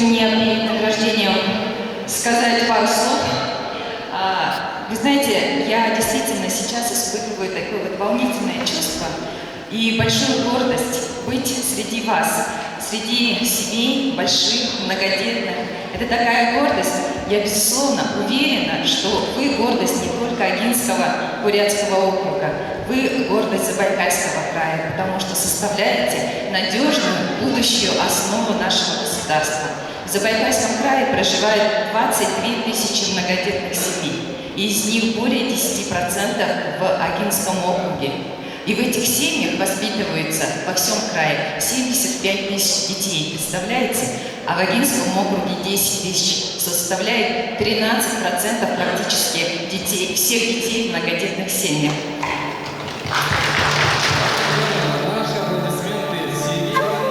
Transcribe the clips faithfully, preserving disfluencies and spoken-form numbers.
Мне перед награждением сказать пару слов. А, вы знаете, я действительно сейчас испытываю такое вот волнительное чувство и большую гордость быть среди вас, среди семей больших, многодетных. Это такая гордость. Я, безусловно, уверена, что вы гордость не только Агинского бурятского округа, вы гордость Забайкальского края, потому что составляете надёжную будущую основу нашего государства. В Забайкальском крае проживает двадцать две тысячи многодетных семей, и из них более десяти процентов в Агинском округе. И в этих семьях воспитывается во всём крае семьдесят пять тысяч детей, представляете? А в Агинском округе десять тысяч, что составляет тринадцать процентов практически детей, всех детей в многодетных семьях. Наши аплодисменты Северной.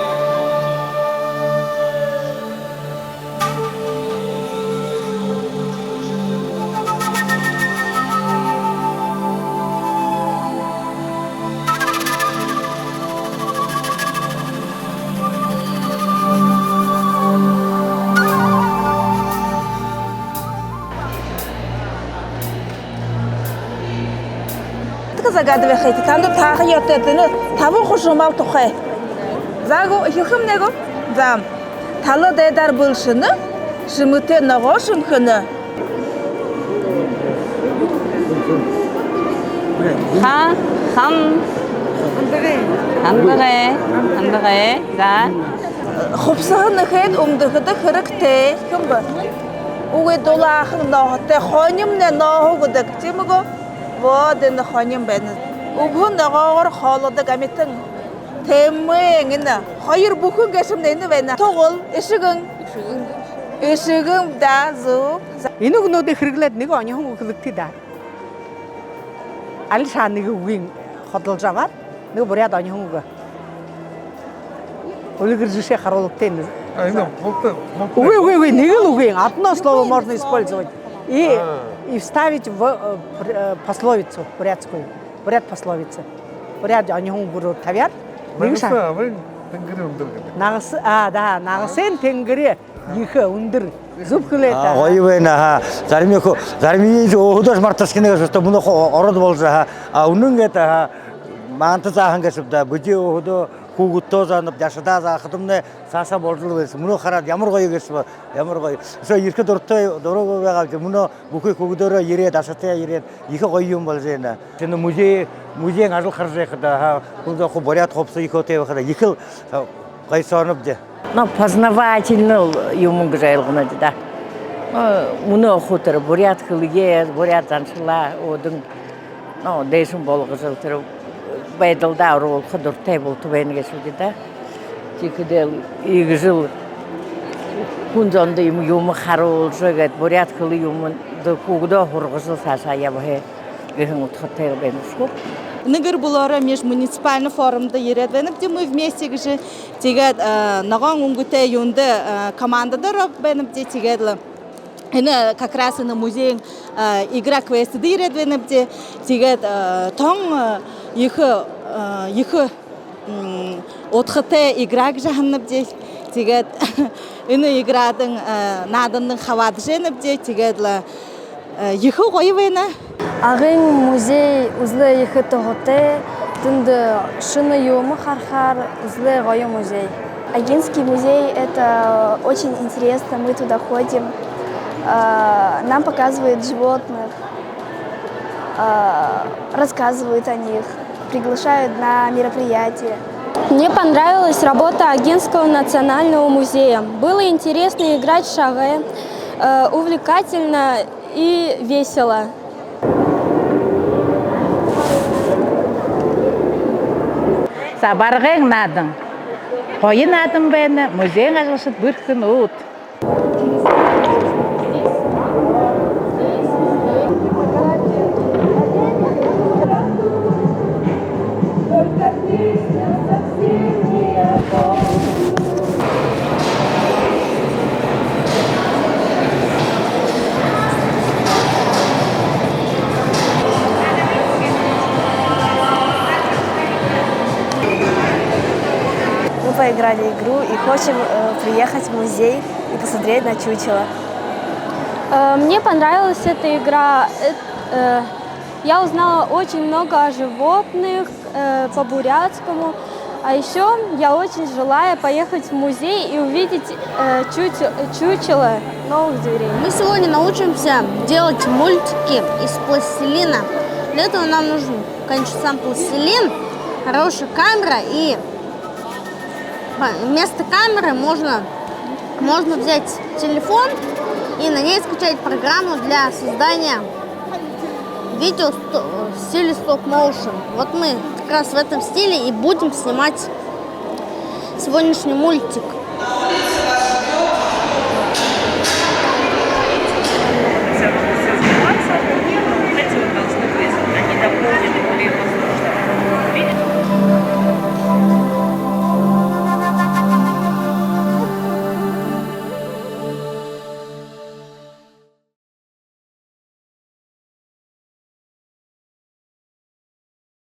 Така, загадывай, хайта. Танда тааха ёһотой энэ табан хушуумал тухай. За гү, эхилхэмнай гү? За. Тала дайдаар бэлшэнэ, шэмэтэй ногоо шэмхэнэ. Ха, хам. Хандагай. Хандагай. Хандагай. За. Хубсаһа нэхээд үмдэхэдэ хэрэгтэй. Хэм бэ? Үгы, дулаахан нооһотой, хонимнай нооһо үгэдэг, тиимэ гү? Вот, энэ хоним байна. Үбһэн ногоогоор хоолодог амитан. Тэмээн, энэ хоёр бүхэн гээшэмнай энэ байна. Тугал, эшэгэн. Эшэгэн, да, зүб. За. Энэ үгэнүүдые хэрэглээд нэгэ оньһон үгэ хэлэгты даа. Алишье нэгэ үгые худалжа абаад, нэгэ буряад оньһон үгэ. Үльгэр жэшээ харуулагты. А, энэ булта, булта. Үгы, үгы, үгы, нэгэ л үгые. Одно слово можно использовать. И, а, и вставить в, э, пр-, э, пословицу бурятскую. Буряад пословица. Буряад оньһон үгөөр табяад. Нэгэ шаг. Нагаса абын тэнгэри үндэр гэдэг. Нагаса, а, да, нагасын тэнгэри ехэ, үндэр. Зүб хэлээт. А, гоё байна, аха. Заримынь хо-, заримынь өөһэдөөшье марташхина гээшэ, что мүнөө хо-, ород болжо, аха. А үнэн гээд, аха. Маанадта заахан гээшэб даа. Бидэ өөһэдөө хүүгэдтээ заанаб, дашадаа заахадамнай саашаа болжол байһан. Мүнөө хараад ямар гоё гээшэб, ямар гоё. Үшөө ерэхэ дуратай, дурагүйб байгаа. Мүнөө бүхы хүүгэдөөрөө ерээд, дашадаа ерээд, ехэ гоё юм болжо байна. Тиин музей, музейн ажал хаража байхада, аха, хүн зон хуу буряад хубсаһа ехэ тээ байхада, ехэл, а, гоё соонабди. Но познавательно юм гэжэ ойлгонобди даа. Но мүнөө хуу тэрэ буряад хэлэеэ, буряад заншалаа өөдэнь, но, дээшэнь болгожол, тэрэ байдалдаа оруулха дуратай болтогой байна гээшэбди даа. Тиихэдээл иигэжэл хүн зондо юм, юумэ харуулжа гээд, буряад хэлэ юумэндэ хүүгэдээ һургажал саашаа ябаха гэһэн удхатай байна ш гү. Нэгэр болоороо межмуниципальный форумда ерээд байнабди «Мы вместе» гэжэ. Тиигээд, э, ногоон үнгэтэй юундэ, э, командада ороод байнабди. Тиигээд лэ энэ как раз энэ музейн, э, игра-квестдэ ерээд байнабди. Тиигээд, э, тон, э, ехэ, э, ехэ, м, удхатай игра гэжэ һананабди. Тиигээд энэ иградань, э, наадандань хабаадажа байнабди. Тиигээд лэ, э, ехэ гоё байна. Агын музей үзэлээ ехэ туһатай, тэндэ шэнэ юумэ харахаар, үзэлээ гоё музей. Агинский музей — это очень интересно, мы туда ходим, а, нам показывают животных, а, рассказывают о них, приглашают на мероприятия. Мне понравилась работа Агинского национального музея. Было интересно играть в шагэ, э, увлекательно и весело. За, Баргын наадан. Гоё наадан байна, музейн ажалшад бэрхэнүүд. Мы поиграли в игру и хочем, э, приехать в музей, посмотреть на чучело. Э, Мне понравилась эта игра. Э, э, Я узнала очень много о животных э, по бурятскому. А еще я очень желаю поехать в музей и увидеть э, чуче- чучело новых зверей. Мы сегодня научимся делать мультики из пластилина. Для этого нам нужен, конечно, сам пластилин, хорошая камера и вместо камеры можно, можно взять телефон и на ней скачать программу для создания видео в стиле стоп-моушен. Вот мы как раз в этом стиле и будем снимать сегодняшний мультик.